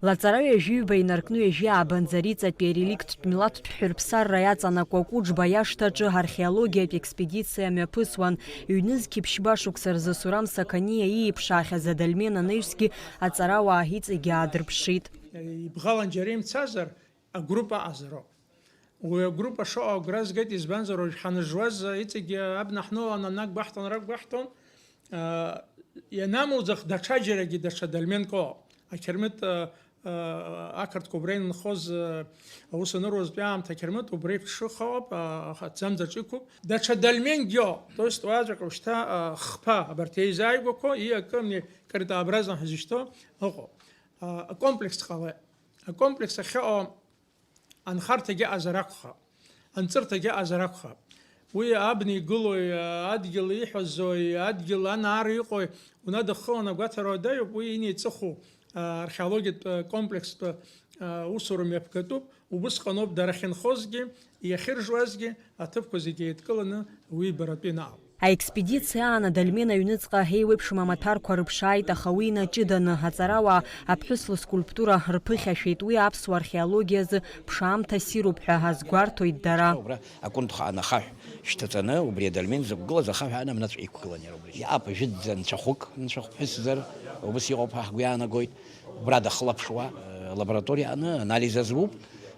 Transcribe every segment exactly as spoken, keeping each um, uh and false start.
Лаҵара ҩажәи ҩба инаркны ҩажәи ааба нҵәариҵатәи ареликттә милаҭтә ҳәырԥсарра иаҵанакуа Кәыџба иашҭаҿы археологиатә експедициа мҩаԥысуан. Ҩнызқь ԥшьба шықәса рзы Сурам Сақаниа ииԥшаахьаз адольмен анаҩсгьы аҵарауаа иҵегьы аадырԥшит. Ибӷалан џьара имцазар, агруппа аҟазароуп. Уи агруппа шыҟоу агәра згеит, избанзар, уажә ҳанжуаз, иҵегьы абна ҳнылан, ана гәаҳҭон, ара гәаҳҭон. Ианамуӡах даҽаџьарагьы даҽа дольменк ыҟоуп. Ақьырмыт, ақырҭқәа убра инхоз, аус аныруазтәи аамҭа ақьырмыт убра иԥҽыхоуп, аха аҭӡамцаҿ иқәуп. Даҽа дольменкгьы ыҟоуп. То есть уаҵәҟьа ушьҭа, хԥа абарҭ еизааигәақәо, и акымни каритообразно ҳзышьҭоу ыҟоуп. Акомплекс ҟалеит. Акомплекс ахьыҟоу анхарҭагьы аҟазар акәхап, анҵырҭагьы аҟазар акәхап. Уи абна игылои, адгьыл иҳәазои, адгьыл анаара иҟои, унадыххыланы агәаҭара уадаҩуп, уи инеиҵыху, а, археологиатә, а, комплекстә, а, усура мҩаԥгатәуп, убысҟаноуп дара ахьынхозгьы, иахьыржуазгьы, аҭыԥқәа зегьы еидкыланы уи ибаратәы инаалт. Аекспедициа аан адольмен аҩныҵҟа еиуеиԥшым амаҭәарқәа рыԥшааит, аха уи инаҷыданы, аҵарауаа аԥҳәыс лыскульптура рԥыхьашәеит, уи аԥсуа археологиазы ԥшаамҭа ссируп ҳәа азгәарҭоит дара. Убра акәындхаан ахаҳә шьҭаҵаны, убри адольмен зықәгылаз ахаҳә аан амнаҵә иқәгылан иара убри. Иаап, жәытәӡа нцәахәык, нцәахә ԥҳәысзар, убыс иҟоуп ҳәа ҳгәы иаанагоит. Убра дахылаԥшуа, э, лабораториа аҟны анализ азуп.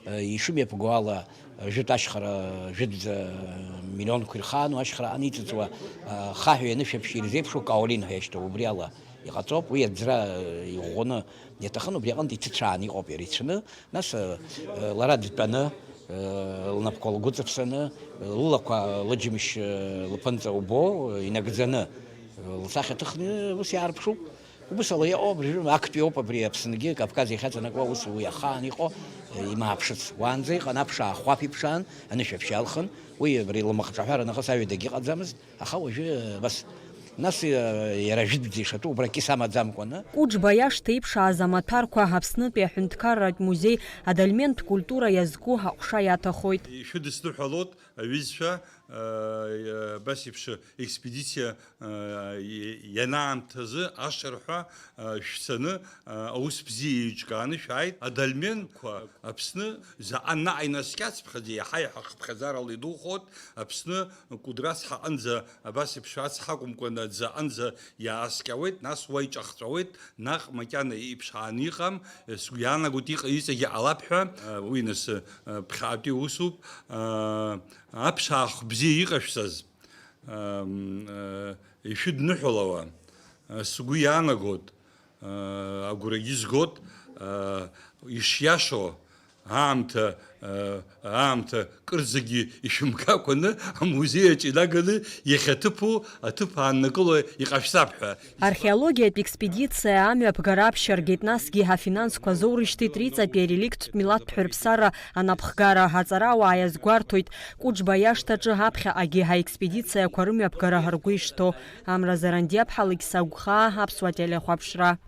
Э, ишымҩаԥго ала, э, жәытә ашьхара, жәытәӡа, э, миллионқәа ирхаану ашьхара аниҵыҵуа, э, хаҳәи анышәаԥшь ирзеиԥшу каолин ҳәа иашьҭоу, убри ала иҟаҵоуп. Уи аӡра, э, иӷәӷәаны иаҭахын, убри аҟынтә иҭыцәааны иҟоуп иара ицәаны. Нас, э, э, лара дтәаны, э, лнапқәа лгәыҵаԥсаны, э, лылақәа лыџьымшь, э, лԥынҵа убо, э, инагӡаны, э, лсахьа ҭыхны ус иаарԥшуп. Убыс ала иҟоуп, абыржәы актәи ауп абри Аԥсныгьы, Кавказ иахьаҵанакуа аус уи ахаан иҟоу, э, имааԥшыц. Уаанӡа иҟан аԥшаа хәаԥ иԥшаан, анышәаԥшь иалхын, уи абри лымаҟҿаҳәара нахыс аҩадагь ыҟаӡамызт, аха уажәы, э, абас. Нас, э, иара жәытәӡа ишатәу убра кьыс амаӡамкәаны. Кәыџба иашҭа иԥшааз амаҭәарқәа Аԥснытәи аҳәынҭқарратә музеи адольментә культура иазку аҟәша иаҭахоит. Ишәыдысныҳәалоит, аҩызцәа, э, абас еиԥш експедициа, э, ианаамҭазы ашырҳәа, э, шәцаны, э, аус бзиа еиҿкааны шәааит. Адольменқәа Аԥсны заҟа наҟ инаскьацыԥхьаӡа, иаҳа-иаҳа хыԥхьаӡарала идухоит. Аԥсны Кәыдры ацҳаҟынӡа, абас еиԥш ацҳа акәымкәаны, аӡаҟынӡа иааскьауеит, нас уа иҿахҵәауеит, наҟ макьана иԥшааны иҟам, э, сгәы иаанагоит, иҟа-, иҵегьы ҟалап ҳәа, э, уи нас, э, ԥхьаатәи усуп, э, аԥшаахә бзиа иҟашәҵаз, э, э, ишәыдныҳәалауа, э, сгәы иаанагоит, э, агәрагьы згоит, э, ишиашоу, аамҭа, э, аамҭа кырӡагьы ишәымгакәаны, амузеи аҿы инаганы иахьаҭыԥу аҭыԥ ааннакыло иҟашәҵап ҳәа. Археологиатә експедициа амҩаԥгара аԥшьаргеит, насгьы афинансқәа азоурышьҭит Риҵатәи ареликттә милаҭтә ҳәырԥсарра анапхгара. Аҵарауаа иазгәарҭоит, Кәыџба иашҭаҿы аԥхьаҟагьы аекспедициақәа рымҩаԥгара ргәы ишҭоу. Амра Зарандиаԥҳа, Алықьса Гәхаа, Аԥсуа телехәаԥшра.